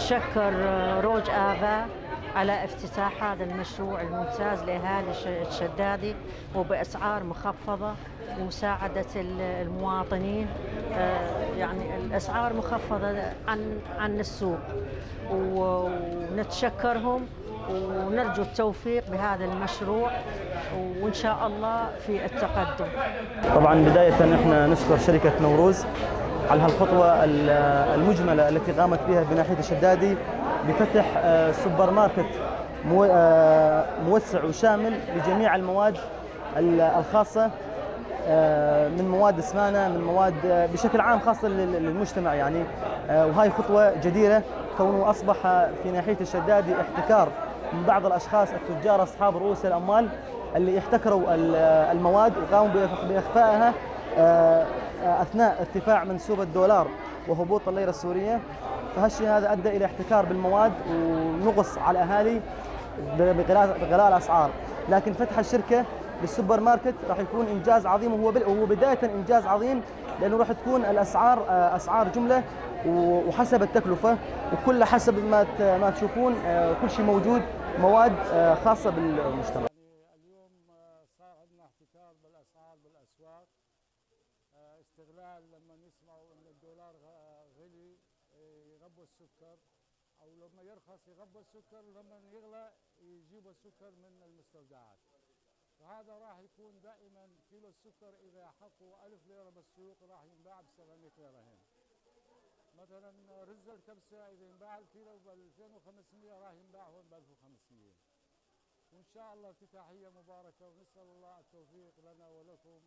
نتشكر روج آفا على افتتاح هذا المشروع الممتاز لأهالي الشدادي وبأسعار مخفضة ومساعدة المواطنين. يعني الأسعار مخفضة عن السوق، ونتشكرهم ونرجو التوفيق بهذا المشروع وإن شاء الله في التقدم. طبعا بداية احنا نشكر شركة نوروز على هالخطوة المجملة التي قامت بها بناحية الشدادي بفتح سوبر ماركت موسع وشامل لجميع المواد الخاصة، من مواد اسمانة، من مواد بشكل عام خاصة للمجتمع يعني. وهاي خطوة جديرة كونه أصبح في ناحية الشدادي احتكار من بعض الأشخاص التجار أصحاب رؤوس الأموال اللي احتكروا المواد وقاموا بإخفائها أثناء ارتفاع منسوب الدولار وهبوط الليرة السورية. فهالشيء هذا أدى إلى احتكار بالمواد ونقص على الأهالي بغلاء الأسعار. لكن فتح الشركة للسوبر ماركت راح يكون إنجاز عظيم، وهو بداية إنجاز عظيم، لأنه راح تكون الأسعار أسعار جملة وحسب التكلفة، وكل حسب ما تشوفون، كل شيء موجود، مواد خاصة بالمجتمع. اليوم صار عندنا احتكار بالأسعار بالأسواق، استغلال لما يسمعوا إن الدولار غلي يغبوا السكر، أو لما يرخص يغبوا السكر، ولما يغلى يجيبوا السكر من المستودعات. فهذا راح يكون دائما كيلو السكر إذا حقه 1000 ليرة بالسوق راح ينباع ب700 ليرة هنا. مثلا رز الكبسة إذا ينباع الكيلو ب 2500 راح ينباع هون ب 1500. وإن شاء الله افتتاحية مباركة، ونسأل الله التوفيق لنا ولكم.